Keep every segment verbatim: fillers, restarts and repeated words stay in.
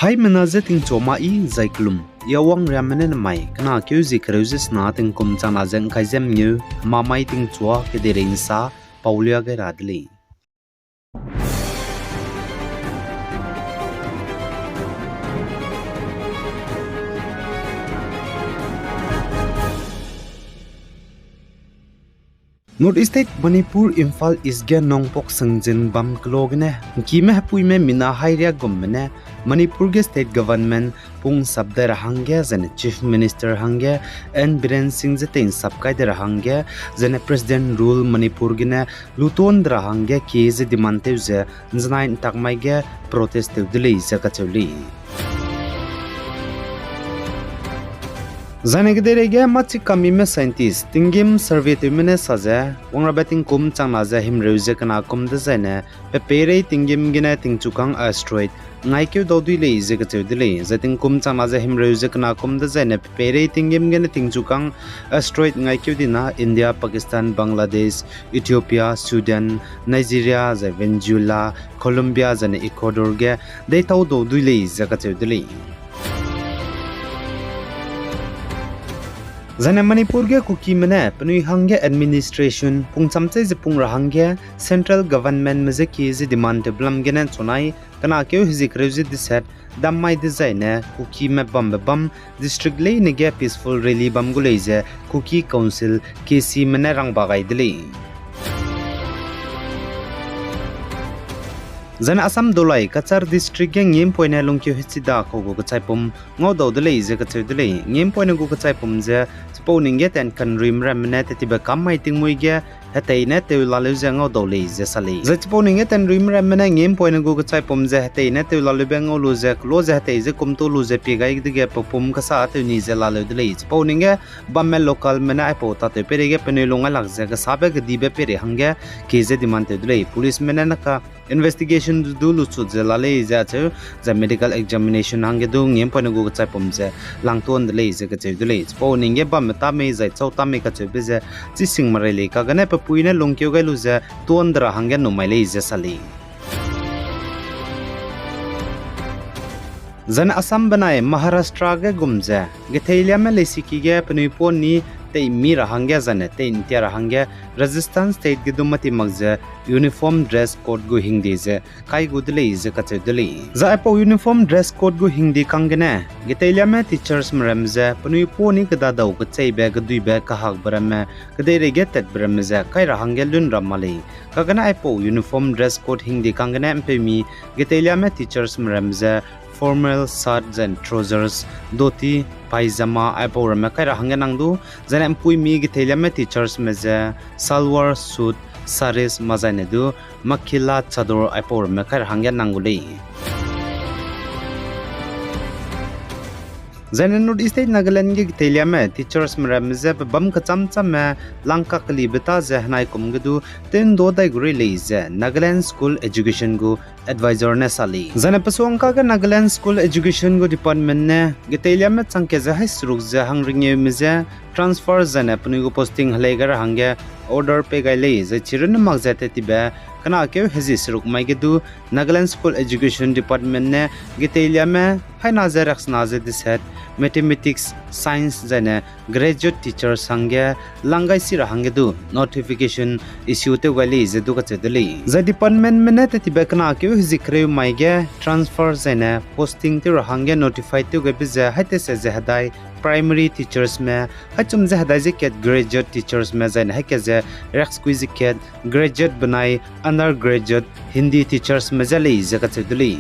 Haimena je tingchua ma i zai kelum, i Awang Riamme ne nemai kena keu zie kereu ze sena tingkum changna ze ngkai ze mengeu, hemamai tingchua kedeirei nsa paulia gai ra de lei. North East State Manipur, Imphal East ge Nongpok Sengzin bam kelo gene, ngkime hepuime mina hairiak gumme ne, Manipur ge State Government pung sap dai ra hangge, zene Chief Minister hangge, N Biren Singh ze tei'nsap kai de ra hangge, zene President Rule Manipur gene luton de ra hangge kie ze demand tew ze, nzenai ntak mai ge protest tew de lei ze kacheu lei. Zane kedeirei ge machi kamime scientist tinggîm survey tewme ne sa ze, wangrabe tingkum changna ze himreu ze kena kum dezaine, pe peirei tinggîm gene tingchukâng asteroid ngaikeu dau dui lei ze kacheu de lei. Zai tingkum changna ze himreu ze kena kum dezaine pe peirei tinggîm gene tingchukâng asteroid ngaikeu dina India, Pakistan, Bangladesh, Ethiopia, Sudan, Nigeria, zai Venezuela, Colombia, zane Ecuador ge deitau dau dui lei ze kacheu de lei. Zane Manipur ge Kukime ne penui hangge administration pungcham chei ze pung ra hangge central governmentme je kie ze demand tewbe lam gene nchunai kena keu hezie kereu ze deset dam mai dezaine Kukime bambe bam district leine ge peaceful rally bam gu lei ze Kuki Council, K Cme ne rangba gai de lei. Zane Assam dolai Cachar district ge ngîmpoine lungkeu hechida kau gu kechaipum ngaudau de lei ze kacheu de lei. Ngîmpoine gu kechaipum ze chipau ning ge ten kanruime ramme ne tetibe kam mai tingmuî ge hetei ne tew laleu ze ngaudau lei ze sa lei. Zai chipau ning ge ten ruime ramme ne ngîmpoine gu kechaipum ze hetei ne tew laleube ngau lu ze kelo ze hetei ze kumtu lu ze pie gai dege pe pum kesa tew ni ze laleu de lei. Chipau ning ge bamme localme ne aipau tatew peireige penui lung ailak ze kesabe kedibe peirei hangge kie ze demand tew de lei. Policeme ne naka investigation du du luchut ze la lei ze acheu, zai medical examination hangge du ngîmpoine gu kechaipum ze langtuan de lei ze kacheu de lei. Chipau ning ge bamme ta mei zai chau ta mei kacheube ze chising merei lei, kagene pe pui ne lungkeu gai lu ze tuan de ra hangge numai lei ze sa lei. Zane Assam benai Maharashtra ge gum ze geteiliame leisiki ge penui puâ ni tei mi ra hangge zane tei ntia ra hangge Rajasthan state ge du mati mak ze uniform dress code gu hingde ze kai gu de lei ze kacheu de lei. Zai aipau uniform dress code gu hingde kang gene geteiliame teachersme ramme ze penui puâ ni kedadau kecheibe, keduibe, kahakbe ramme, kedeireige tatbe ramme ze kai ra hangge lun ra ma lei. Kagene aipau uniform dress code hingde kang gene mpeumi geteiliame teachersme ramme ze formal shirt zai trousers, dhoti, paijama aipau ramme kai ra hangge nang du, zane mpuimi geteiliame teachersme ze salwar suit, sarees mazaine du mekhela chador aipau ramme kai ra hangge nang gu lei. Zane North East State Nagaland ge geteiliame teachersme ramme ze pe bam kecham chamme langkak kelibe ta ze henai kum ge du tendo dai gu rei lei ze Nagaland School Education gu advisor ne sa lei. Zane pesuangka ge Nagaland School Education gu department ne geteiliame changkat ze hai seruk ze hangringeume je transfer zane penui gu posting helei gai ra hangge order pei gai lei, zai chirunne mak ze tetibe kena keu hezie seruk mai ge du Nagaland School Education Department ne geteiliame haina ze riaksena ze deset mathematics, science zaine graduate teachers hangge lang gai si ra hangge du notification issue tew gai lei ze du kacheu de lei. Zai departmentme ne tetibe kena keu hezie kereu mai ge transfer zaine posting tew ra hangge notify tew gaibe ze haitese ze hedai primary teachersme, haichum ze hedai ze kat graduate teachersme zaine haika ze riaksekui ze kat graduate benai undergraduate Hindi teachersme ze lei ze kacheu de lei.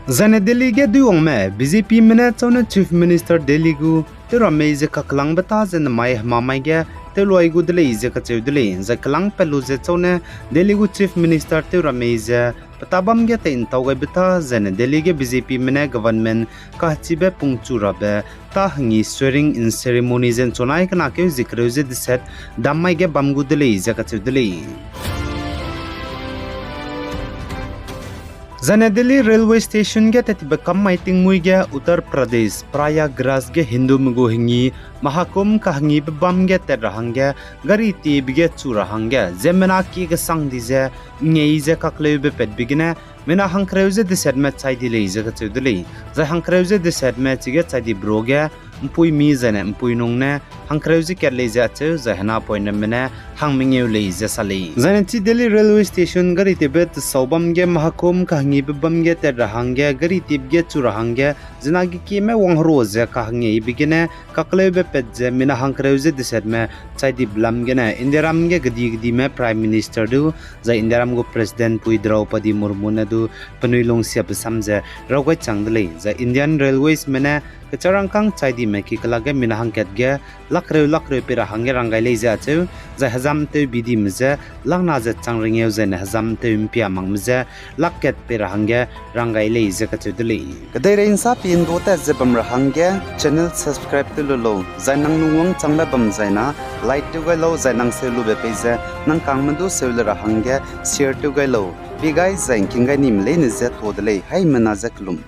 Zaine Delhi ge duiwangme BJPme ne chaune Chief Minister Delhi gu tew ra mei ze kakelangbe ta ze nemai hemamai ge tewluai gu de lei ze kacheu de lei. Zai kelang pat lu ze chaune Delhi gu Chief Minister tew ra mei ze pe tabam ge tei ntau gaibe ta zaine Delhi ge BJPme ne government kahechibe pungchu rabe ta hengi swearing in ceremony ze nchunai kena keu zie kereu ze deset dam mai ge bam gu de lei ze kacheu de lei. Zaine Delhi railway station ge tattibe kam mai tingmuî ge Uttar Pradesh, Prayagraj ge Hindumi gu hengi Mahakumbh kahengibe bam ge tat ra hangge gari tiebe ge chu ra hangge ziemmena kie kesang di ze ngei ze kakleube patbe gene mina hangkereu ze desetme chai di lei ze kacheu de lei. Zai hangkereu ze desetme chige chai dibe ruage mpuimi zaine mpuinung ne hangkereu ze kat lei ze acheu, zai henapoineme ne hang mengeu lei ze sa lei. Zaine chi Delhi railway station gari tiebe tesau bam ge Mahakumbh kahengibe bam ge tat ra hangge gari tiebe ge chu ra hangge zena ge kieme wangherua ze kahengeibe gene kakleube pat ze mina hangkereu ze desetme chai dibe lam gene Indiaram ge kedi-kedime Prime Minister du, zai Indiaram gu President pui Draupadi Murmu ne du penui lungsiabe sam ze raw gai chang de lei. Zai Indian Railwaysme ne kechâ rangkâng chai dime ki kelak ge mina hangkat ge lakreu lakreu pei ra hangge rang gai lei ze acheu, zai hezam tew bidime je lakna ze chang rengeu zaine hezam tew mpia makme je lakkat pei ra hangge rang gai lei ze kacheu de lei. Kedeirei nsa pi ndu tat ze bam ra hangge channel subscribe tew lu lau, zai nang lungwang changbe bam zaina like tew gai lau, zai nang seu lube pei ze nang kangme du seu le ra hangge share tew gai lau. Pi gai zai ngking gai nime leine je to de lei, haimena je kelum.